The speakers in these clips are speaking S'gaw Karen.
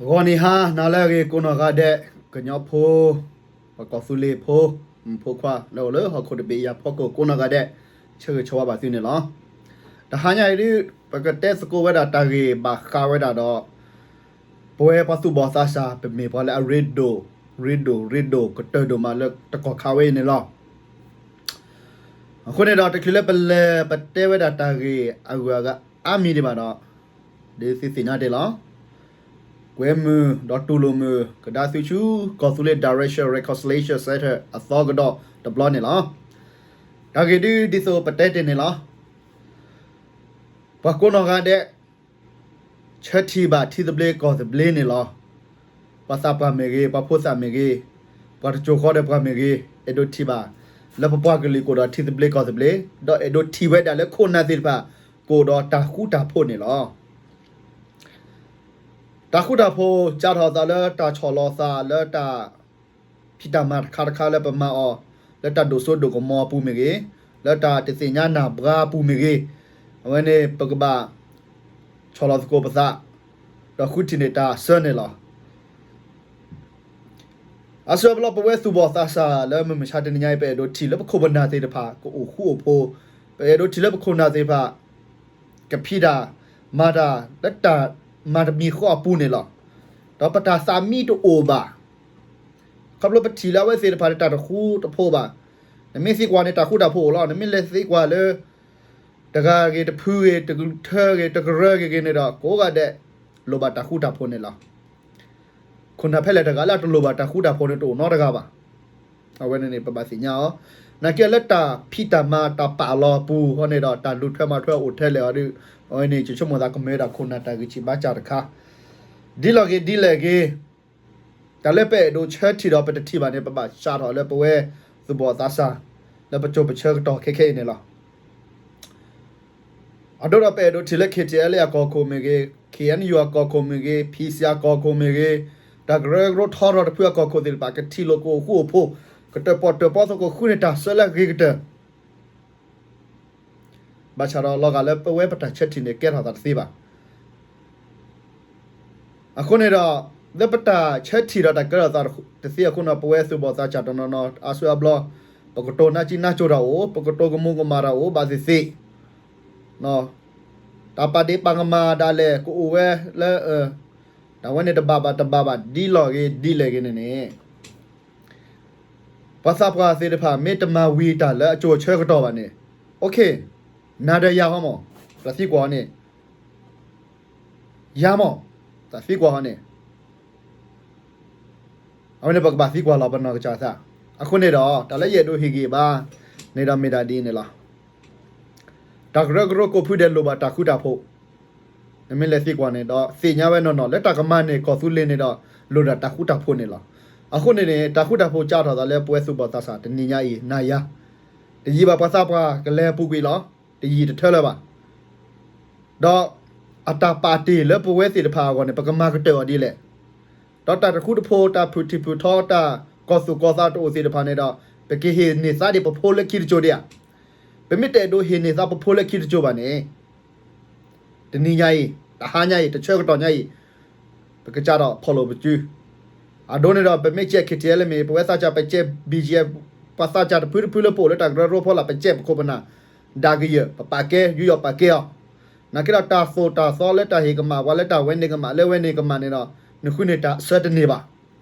ဂီၤနံၤဟါနၤလၢအဂ့ၤကိးနီၢ်ဂၤဒဲး, ကညီဖိ, ပကီၢ်သူလ့ၤဖိ, မုၣ်ဖိခွါလၢအိၣ်လၢဟီၣ်ခိၣ်တဘ့ၣ်အံၤအဖီခိၣ်ကိးနီၢ်ဂၤဒဲး, ဆၢဂ့ၤဆၢဝါဘၣ်သုန့ၣ်လီၤ. တဟါညါအံၤဒုး ပကတဲသကိးဝဲဒၣ်တၢ်ဂ့ၢ်ဘၣ်ဃးဝဲဒၣ်ဒီး ပဝဲပှၤသူၣ်ဘီၣ်သးစၢ် ပမ့ၢ်ပှၤလၢအရ့ဒိၣ်, ရ့ဒိၣ်, ရ့ဒိၣ်ကတၢၢ်ဒိၣ်မးလၢတကီၢ်ခါဝဲအံၤန့ၣ်လီၤ. အဃိန့ၣ်ဒီး တချုးလၢပလဲၤပတဲဝဲဒၣ်တၢ်ဂ့ၢ်အဂုၤအဂၤအါမံၤဒံးဘၣ်ဒီး, ဒ်သုသ့ၣ်ညါတ့ၢ်လီၤ. ကွဲမုာ်ဒီးတူၢ်လိာ်မုာ်ကဒါသုဆူ ကီၢ်သူလ့ၤ Direction Reconciliation Center အသီကဒီးတဘျီန့ၣ်လီၤ. တၢ်ဂ့ၢ်ဒုးဒ်သိးပတဲတ့ၢ်န့ၣ်လီၤ. ပှၤကိးနီၢ်ဂၤဒဲး ဆၢထံၣ်ဘၣ်ထံသဘျ့ကီၢ်သဘျ့န့ၣ်လီၤ. ပှၤသးပှၢ်မ့ၢ်ဂ့ၤ, ပှၤဖိသၣ်မ့ၢ်ဂ့ၤ, ပှၤတစိၤဃီဒီးပှၤမ့ၢ်ဂ့ၤ, အဲၣ်ဒိးထံၣ်ဘၣ်လၢပပှၤကလုာ်ကအိၣ်ဒီးထံသဘျ့ကီၢ်သဘျ့, ဒီးအဲၣ်ဒိးထံၣ်ဝဲဒၣ်လၢခိၣ်နၢ်သ့ၣ်တဖၣ် ကအိၣ်ဒီးတၢ်ဃူတၢ်ဖိးန့ၣ်လီၤ. တၢ်ဃူတၢ်ဖိး စးထီၣ်သးလၢတၢ်ဆီၣ်လီၤသးလၢတၢ်ဖံးတၢ်မၤတခါတခါလၢပမၤအီၤ, လၢတၢ်ဒိၣ်စိဒိၣ်ကမီၤအပူၤမ့ၢ်ဂ့ၤ, လၢတၢ်တသ့ၣ်ညါနၢ်ပှၤအပူၤမ့ၢ်ဂ့ၤ, အဝဲန့ၣ်ပကဘၣ်ဆီၣ်လီၤသကိးပသး, ဒီးဃုထံၣ်န့ၢ်တၢ်အဆၢန့ၣ်လီၤ. အဆၢပလီၢ် ပဝဲသူၣ်ဘီၣ်သးစၢ်လၢမုၢ်မဆါတနံၤညါအံၤ ပအဲၣ်ဒိးထံၣ်လၢပခိၣ်ပနၢ်သ့ၣ်တဖၣ် ကအိၣ်ဃူအိၣ်ဖိး, ပအဲၣ်ဒိးထံၣ်လၢပခိၣ်နၢ်သ့ၣ်တဖၣ် ကဖံးတၢ်မၤတၢ်လၢတၢ်မၤတမံၤဃီအပူၤန့ၣ်လီၤ. ဒီးပတၢ်သးမံတအိၣ်ဘၣ်. ခီဖျိပထံၣ်လၢအဝဲသ့ၣ်တဖၣ်န့ၣ် တၢ်တဃူတဖိးဘၣ်. နမ့ၢ်သံကွၢ်န့ၣ် တၢ်ဃူတၢ်ဖိးအိၣ်လီၤ. နမ့ၢ်လဲၤသံကွၢ်လၢ တဂၤဂ့ၤ တဖုဂ့ၤ တကထၢဂ့ၤ တကရၢဂ့ၤဂ့ၤန့ၣ်ဒီး ကိးဂၤဒဲး လိၣ်ဘၣ်တၢ်ဃူတၢ်ဖိးန့ၣ်လီၤ. ခိၣ်နၢ်ဖဲလဲၣ်တဂၤလၢအတလိၣ်ဘၣ်တၢ်ဃူတၢ်ဖိးန့ၣ် တအိၣ်နီတဂၤဘၣ်. အဝဲန့ၣ်န့ၣ် ပဘၣ်သ့ၣ်ညါအီၤ. နာ်က့လၢတၢ်ဖံးတၢ်မၤတၢ်ပာ်လီၤအပူၤအဃိန့ၣ်ဒီး တၢ်လူၤထွဲမၤထွဲအိၣ်ထဲလဲၣ်အီၤဒီး အဝဲန့ၣ် ယဆိကမိၣ်သးကမၢဝဲဒၣ်ခိၣ်နၢ်တၢ်ဂံၢ်ဆံးဘါစၢ်တခါ ဒ်လဲၣ်ဂ့ၤဒ်လဲၣ်ဂ့ၤ တၢ်လၢပအဲၣ်ဒိးဆၢထံၣ်ဒီးပတထံၣ်ဘၣ်န့ၣ် ပဘၣ်စးထီၣ်လၢပဝဲသူၣ်ဘီၣ်သးစၢ် လၢပစိၤပဆၢကတီၢ်ခဲခဲအံၤန့ၣ်လီၤ. အဒိဒီးပအဲၣ်ဒိးထံၣ်လၢ KTLA အကီၢ်ခိၣ်မ့ၢ်ဂ့ၤ, KNU အကီၢ်ခိၣ်မ့ၢ်ဂ့ၤ, PC အကီၢ်ခိၣ်မ့ၢ်ဂ့ၤ, တၢ်ကရၢကရိထီရီၤတဖုအကီၢ်ခိၣ်သ့ၣ်တဖၣ် ကထံၣ်လိာ်ကအိၣ်ဃူအိၣ်ဖိး, ကတၢၣ်ပီၣ်တၢၣ်ပီသကိးဃုန့ၢ်တၢ်ဆၢလၢအဂ့ၤကတၢၢ် ဘၣ်ဆၣ်ဒီးလီၤဂာ်လၢပဝဲပတၢ်ဆၢထံၣ်န့ၣ် ကဲထီၣ်သးတသ့ဘၣ်. အဃိန့ၣ်ဒီး လၢပတၢ်ဆၢထံၣ်ဒီးတၢ်ကဲထီၣ်သးတသ့အဃိန့ၣ် ပဝဲသူၣ်ဘီၣ်သးစၢ်တနီၤနီၤ အါစုအါဘျီ ပကတိၤနါကံနါကၠိၤတၢ်အိၣ်, ပကတိၤကမူၤကမၣ်တၢ်အိၣ် ဘၣ်သ့ၣ်သ့ၣ် တၢ်ပာ်ဒ့ၣ်ပာ်ကမၣ်ဒၣ်လဲာ်ကအိၣ်ဝဲလၢ တၢ်ဝဲန့ၣ်တဘၣ်ဘၣ်တဘၣ်ဘၣ် ဒ်လဲၣ်ဂ့ၤဒ်လဲၣ်ဂ့ၤန့ၣ်န့ၣ် ပှၤသးပှၢ်သ့ၣ်တဖၣ် မ့ၢ်တမၤဝံၤတၢ်လၢအစိၤအဆၢကတီၢ်ဘၣ်န့ၣ် okay နၤဒီးယၤဟီမး တၢ်သံကွၢ်အီၤန့ၣ် ယၤမး တၢ်သံကွၢ်အီၤန့ၣ် အဝဲန့ၣ်ပကဘၣ်သံကွၢ်လီၤပနီၢ်ကစၢ်သး. အဃိန့ၣ်ဒီး တၢ်လၢယအဲၣ်ဒိးဟ့ၣ်ဂံၢ်ဘါန့ၣ်ဒီးမ့ၢ်ဒၣ်ဒ်အံၤန့ၣ်လီၤ. တၢ်ကရၢကရိကိးဖုဒဲးလိၣ်ဘၣ်တၢ်ဃူတၢ်ဖိး, နမ့ၢ်လဲၤသံကွၢ်န့ၣ်ဒီး သ့ၣ်ညါဝဲနီၢ်နီၢ် လၢတၢ်ကမၤန့ၢ်ကီၢ်သူလ့ၤန့ၣ်ဒီး လိၣ်ဒၣ်တၢ်ဃူတၢ်ဖိးန့ၣ်လီၤ. အဃိန့ၣ်န့ၣ် တၢ်ဃူတၢ်ဖိးစးထီၣ်သးလၢပဝဲသူၣ်ဘီၣ်သးစၢ်တနံၤညါအံၤ နၤယၤ တယံာ်ဘၣ်ပှၤသးပှၢ်ကလဲၤပူၤကွံာ်လီၤ. တယံာ်တထၢလၢၤဘၣ်. ဒီးအတၢ်ပာ်တ့ၢ်လၢပဝဲသ့ၣ်တဖၣ်အဂီၢ်န့ၣ် ပကမၤကတၢၢ်အီၤဒ်လဲၣ်. ဒီးတၢ်တဃူတဖိး တၢ်ဖုၣ်ထံၣ်ဖုၣ်ထီ တၢ်ကီၢ်သူၣ်ကီၢ်သးတအိၣ်သ့ၣ်တဖၣ်န့ၣ်ဒီး ပကဟ့ၣ်န့ၢ်သါဒံးပဖိလၢခံတစိၤဒံးဧါ. ပမ့ၢ်တအဲၣ်ဒိးဟ့ၣ်န့ၢ်သါပဖိလၢခံတစိၤဘၣ်န့ၣ် တနံၤညါအံၤ တဟါညါအံၤ တဆၢကတီၢ်ညါအံၤ ပကစးထီၣ်ဖီၣ်လိာ်ပစု. အဒိန့ၣ်ဒီး ပမ့ၢ်ကဲ KTLA မ့ၢ် ပဝဲသးစၢ် ပကဲ BGF ပှၤသးစၢ်တဖုတဖုလၢပအိၣ်လၢတၢ်ကရၢကရိဖီလာ် ပကဲပခိၣ်ပနၢ် ဒၣ်ကယၢၢ် ပပာ်ကဲ ယူးယီၣ်ပာ်ကဲအီၤ. နာ်က့ဒီးတၢ်သိၣ်တၢ်သီလၢတၢ်ဟ့ၣ်ကမၣ် ပှၤလၢတၢ်ဝဲန့ၢ်ကမၣ် လၢဝဲန့ၢ်ကမၣ်န့ၣ်ဒီး နဃုန့ၢ်တၢ်ဆၢတန့ၢ်ဘၣ်.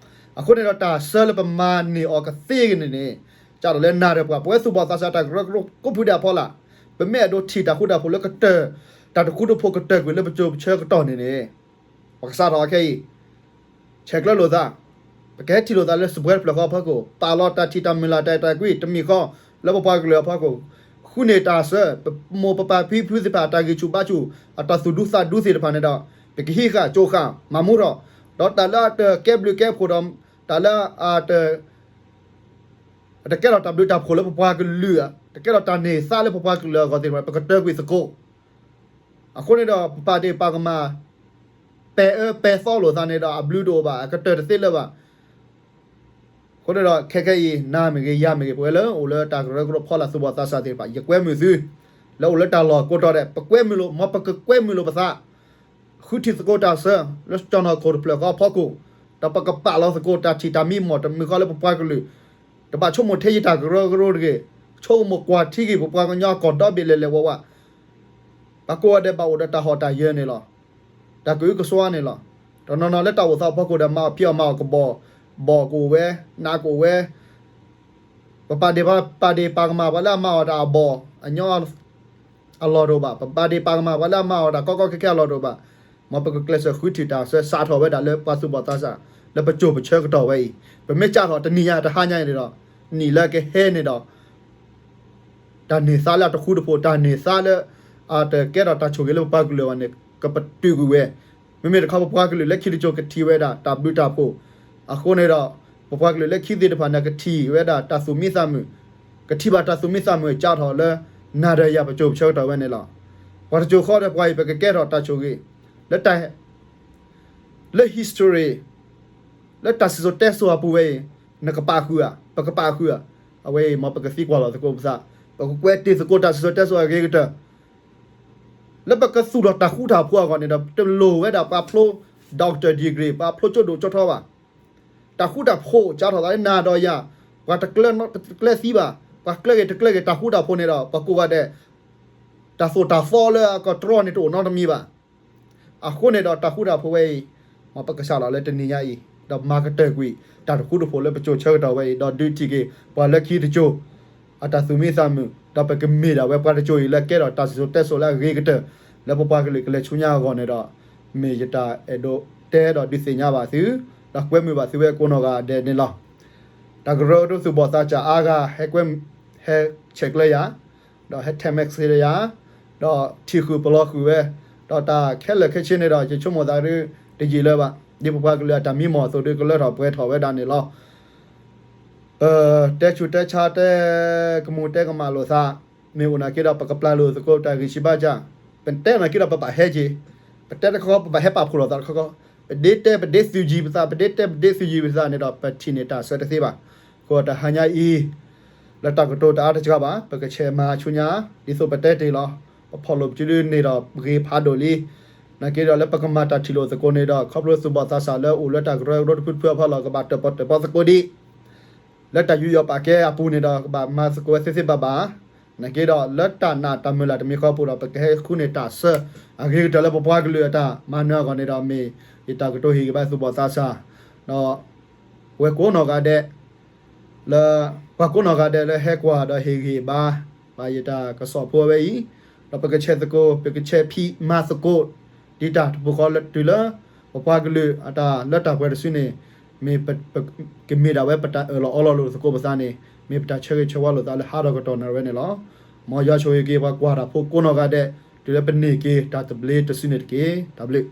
အဃိန့ၣ်ဒီးတၢ်ဆၢလၢပမၤန့ၢ်အီၤကသ့ဂ့ၤန့ၣ်န့ၣ် စးထီၣ်လၢနၤဒီးပှၤ ပဝဲသူၣ်ဘီၣ်သးစၢ်တၢ်ကရၢကရိကိးဖုဒဲးအဖီလာ် ပမ့ၢ်အဲၣ်ဒိးထံၣ်တၢ်ဃူတၢ်ဖိးလၢကတၢၢ် တၢ်တဃူတဖိးကတၢၢ်ကွံာ်လၢပစိၤပဆၢကတီၢ်န့ၣ်န့ၣ် ပကစးထီၣ်အခဲအံၤ ဆဲးကျၢလိာ်သး, ပကဟဲထံၣ်လိာ်သးလၢစပွဲတဖျၢၣ်ဃီအဖီခိၣ် ပာ်လီၤတၢ်ထံၣ်တၢ်မုၢ်လၢ်တၢ်အဲၣ်တၢ်ကွံ တမံၤဃီ လၢပပှၤကလုာ်အဖီခိၣ် ဃုန့ၢ်တၢ်ဆၢ ပမိၢ်ပပၢ်ဖံဖုသ့ၣ်တဖၣ် အတၢ်ဂံၢ်ဆူၣ်ဘါဆူၣ် အတၢ်သူၣ်ဒူသးဒူသ့ၣ်တဖၣ်န့ၣ်ဒီး ပကဟံးဃာ်ကၠိဃာ် မၤမူထီၣ်, ဒီးတၢ်လၢအတကဲဘျုးကဲဖှိၣ်ဒီး တၢ်လၢအတ တကဲထီၣ်တၢ်ဘျုးတၢ်ဖှိၣ်လၢပပှၤကလုာ်, တကဲထီၣ်တၢ်န့ၢ်သါလၢပပှၤကလုာ်အဂီၢ်သ့ၣ်တဖၣ် ပကတၢၢ်ကွံာ်သကိး. အဃိန့ၣ်ဒီး ပပာ်ဒ့ၣ်ပာ်ကမၣ် ပဲာ်အၢပဲာ်သီလိာ်သးန့ၣ်ဒီး အဘျုးတအိၣ်ဘၣ်, အကတၢၢ်တသ့လၢၤဘၣ်. အဃိန့ၣ်ဒီး ခဲခဲအံၤ နၤမ့ၢ်ဂ့ၤ ယၤမ့ၢ်ဂ့ၤ ပဝဲလၢအိၣ်လၢတၢ်ကရၢကရိဖီလာ်သူၣ်ဘီၣ်သးစၢ်သ့ၣ်တဖၣ် ယကွဲမုာ်သု, လၢအိၣ်လၢတၢ်လီၢ်ကိးတီၤဒဲး ပကွဲမုာ်လိာ် မ်ပကကွဲမုာ်လိာ်ပသး, ဃုထံၣ်သကိးတၢ်ဆၢ လၢကၠီၣ်နီၢ်ခိၣ်တဖျၢၣ်ဃီအဖီခိၣ်, ဒီးပကပာ်လီၤသကိးတၢ်ထံၣ်တၢ်မံမီၢ်တမုာ်ဃီလၢပပှၤကလုာ်, တဘၣ်ဆိကမိၣ်ထဲယတၢ်ကရၢကရိတဂ့ၤ, ဆိကမိၣ်ကွၢ်ထံဂ့ၤ ပပှၤကညီအကီၢ်ဒီဘ့ၣ်လဲၤလဲၤဝဲဝဲ, ပှၤကိးဂၤဒဲးဘၣ်အိၣ်ဒီးတၢ်ဟီၣ်တၢ်ယၢၤန့ၣ်လီၤ. တၢ်ကအုကစွါန့ၣ်လီၤ. တနီၤနီၤလၢတၢ်အိၣ်သးအဖီခိၣ်ဒီး မၤအီၣ်ဖံးအီၣ်မၤအီၣ်ကဘီၣ်, ဘီၣ်ကအိၣ်ဝဲ, နးကအိၣ်ဝဲ, ပပာ်ဒ့ၣ်ပာ်ကမၣ်ပှၤလၢအမၤအီၣ်တၢ်အဘီၣ်အညီ အလီၢ်တအိၣ်ဘၣ်, ပပာ်ဒ့ၣ်ပာ်ကမၣ်ပှၤလၢအမၤအီၣ်တၢ်ကီကီခဲခဲအလီၢ်တအိၣ်ဘၣ်. မ်ပကကျဲးစၢးဃုထံၣ်တၢ်ဆၢ စးထီၣ်ဝဲဒၣ်လၢပှၤသူၣ်ဘီၣ်သးစၢ် လၢပစိၤပဆၢကတီၢ်ဝဲအံၤ, ပမ့ၢ်စးထီၣ်တနံၤညါတဟါညါအံၤန့ၣ်ဒီး နံၣ်လၢကဟဲန့ၣ်ဒီး တၢ်န့ၢ်သါလၢအတဃူတဖိး, တၢ်န့ၢ်သါလၢ အတကဲထီၣ်တၢ်ဆိၣ်ဂ့ၤလၢပပှၤကလုာ်အဂီၢ်န့ၣ် ကပတုာ်ကွံာ်ဝဲ. မ့မ့ၢ်တခီ ပပှၤကလုာ်လၢခံတစိၤကထံၣ်ဝဲဒၣ်တၢ်ဘျုးတၢ်ဖှိၣ်အဃိန့ၣ်ဒီး ပပှၤကလုာ်လၢခံသ့ၣ်တဖၣ်န့ၣ် ကထံၣ်ဝဲဒၣ်တၢ်သူၣ်မံသးမုာ်, ကထံၣ်ဘၣ်တၢ်သူၣ်မံသးမုာ်စးထီၣ်လၢ နၤဒီးယၤပစိၤပဆၢကတီၢ်ဝဲန့ၣ်လီၤ. ပှၤတစိၤဃီဒီးပှၤအံၤ ပကကဲထီၣ်တၢ်ဆိၣ်ဂ့ၤ လၢတၢ် လၢ history လၢတၢ်စံၣ်စိၤတဲစိၤအပူၤဝဲအံၤ နကပာ်ဃုာ်ဧါ, ပကပာ်ဃုာ်ဧါ. အဝဲအံၤ မ်ပကသံကွၢ်လီၤသကိးပသး, ပကကွဲးတ့ၢ်သကိးတၢ်စံၣ်စိၤတဲစိၤအဂ့ၤကတၢၢ် လၢပကသူၣ်ထီၣ်တၢ်ဃူတၢ်ဖိးအဂီၢ်န့ၣ်ဒီး တလိၣ်ဝဲဒၣ်ပှၤဖျိ doctor degree, ပှၤဖျိကၠိဒိၣ်ကၠိထီဘၣ်. တၢ်ဃူတၢ်ဖိးစးထီၣ်သးလၢနၤဒီးယၤ, ပှၤတကျၢၤသံဘၣ်, ပှၤကျၢၤဂ့ၤတကျၢၤဂ့ၤ တၢ်ဃူတၢ်ဖိးန့ၣ်ဒီး ပှၤကိးဂၤဒဲး တၢ်သိၣ်တၢ်သီလၢအကတြီန့ၣ် တအိၣ်နီတမံၤဘၣ်. အဃိန့ၣ်ဒီး တၢ်ဃူတၢ်ဖိးဝဲအံၤ မ်ပကစးထီၣ်လၢတနံၤညါအံၤ ဒီးမၤကတၢၢ်ကွံာ် တၢ်တဃူတဖိးလၢပစိၤဆၢကတီၢ်ဝဲအံၤ ဒီးဒုးထံၣ်က့ၤ ပှၤလၢခံတစိၤ အတၢ်သူၣ်မံသးမုာ်, ဒီးပကမ့ၢ်ဒၣ်ဝဲပှၤတစိၤအံၤ လၢကဲထီၣ်တၢ်စံၣ်စိၤတဲစိၤလၢအဂ့ၤကတၢၢ် လၢပပှၤကလုာ်ကလဲၤဆူညါအဂီၢ်န့ၣ်ဒီး မ့ၢ်ယတၢ်အဲၣ်ဒိးတဲဒီးဒုးသ့ၣ်ညါဘၣ်သု, ဒီးကွဲမုာ်ဘၣ်သုဝဲကိးနီၢ်ဂၤဒဲးန့ၣ်လီၤ. တၢ်ကရၢကရိသူၣ်ဘီၣ်သးစၢ်အါဂၤ ဟဲကွဲ ဟဲဆဲးကျၢယၤ ဒီးဟဲ text message ယၤ, ဒီးထံၣ်ဃုာ်ပလီၢ်ဃုာ်ဝဲ, ဒီးတၢ်ခဲလၢာ်ခဲဆ့န့ၣ်ဒီး ယဆိကမိၣ်သးဒ် တယံာ်လၢၤဘၣ်, ဒ်ပပှၤကလုာ်အတၢ်မံမီၢ်အသိးဒ်ကလၢထီၣ်ပှဲၤထီၣ်ဝဲဒၣ်န့ၣ်လီၤ. ပတဲဆူးတဲဆါတဲကမူၣ်တဲကမၣ်လိာ်သး, မ့ၢ်အိၣ်နာ်က့ဒီး ပကပျၢ်လိာ်သကိးတၢ်ဂံၢ်ဆံးဘါစၢ်, ပတဲနာ်က့ဒီးပဘၣ်ဟဲက့ၤ, ပတဲတခီခီပဘၣ်ဟဲပာ်ဖှိၣ်လိာ်သးတခီခီ, ပဒ့တဲပဒ့သုးယံၤပသး, ပဒ့တဲပဒ့သုးယံၤပသးန့ၣ်ဒီး ပထံၣ်န့ၢ်တၢ်ဆၢတသ့ဘၣ်. အဃိတဟါညါအံၤ လၢတၢ်ကတိၤတအါတစှၤဘၣ်, ပကဆဲးမၤဆူညါ, ဒ်သိးပတဲတ့ၢ်လီၤ, ပဖီၣ်လိာ်ပစုဒုးန့ၢ်ဒီးဂ့ၤဖးဒိၣ်လံ. နာ်က့ဒီးလၢပကမၤတၢ်ထံၣ်လိာ်သကိးန့ၣ်ဒီး ခီဖျိသူၣ်ဘီၣ်သးစၢ်လၢအိၣ်လၢတၢ်ကရၢကရိတဖုတဖုအဖီလာ် ကဘၣ်တၢၣ်ပီၣ်တၢၣ်ပီသကိးဒံး လၢတၢ်ယူးယီၣ်ပာ်ကဲအပူၤန့ၣ်ဒီး ကဘၣ်မၤသကိးဝဲသ့သ့ဘၣ်ဘၣ်. နာ်က့ဒီး လၢတၢ်နာ်တၢ်မုၢ်လၢ်တမံၤဃီပူၤဒီး ပကဟဲဃုန့ၢ်တၢ်ဆၢအဂ့ၤကတၢၢ်လၢပပှၤကလုာ်အတၢ်မၤနၢၤအဂီၢ်န့ၣ်ဒီး မ့ၢ်ယတၢ်ကတိၤဟ့ၣ်ဂံၢ်ဘါသူၣ်ဘီၣ်သးစၢ်, ဒီးပဝဲကိးနီၢ်ဂၤဒဲး လၢ ပှၤကိးနီၢ်ဂၤဒဲးလၢဟဲကွၢ်ဒီးဟ့ၣ်ဂံၢ်ဘါ ဘၣ်ယတၢ်ကစီၣ်ဖိဝဲအံၤ, ဒီးပကဆဲးသကိး ပကဆဲးဖံးမၤသကိး ဒ်တၢ်တပူၤဃီလၢတုၤလၢ ပပှၤကလုာ်အတၢ်လၢတၢ်ပှဲၤတစုန့ၣ် မ့ၢ်ပ ကမ့ၢ်ဒၣ်ဝဲပတၢ်အၢၣ်လီၤအီလီၤလိာ်သကိးပသးန့ၣ် မ့ၢ်ပတၢ်ဆၢဂ့ၤဆၢဝါလိာ်သးလၢဟးထီၣ်ကတီၢ်နၣ်ရံၣ်ဝဲန့ၣ်လီၤ. မ်ယွၤဆိၣ်ဂ့ၤက့ၤပှၤကွၢ်တၢ်ဖိကိးနီၢ်ဂၤဒဲး တုၤလၢပန့ၢ်က့ၤတၢ်သဘျ့တစုန့ၣ်တက့ၢ်. တၢ်ဘျုး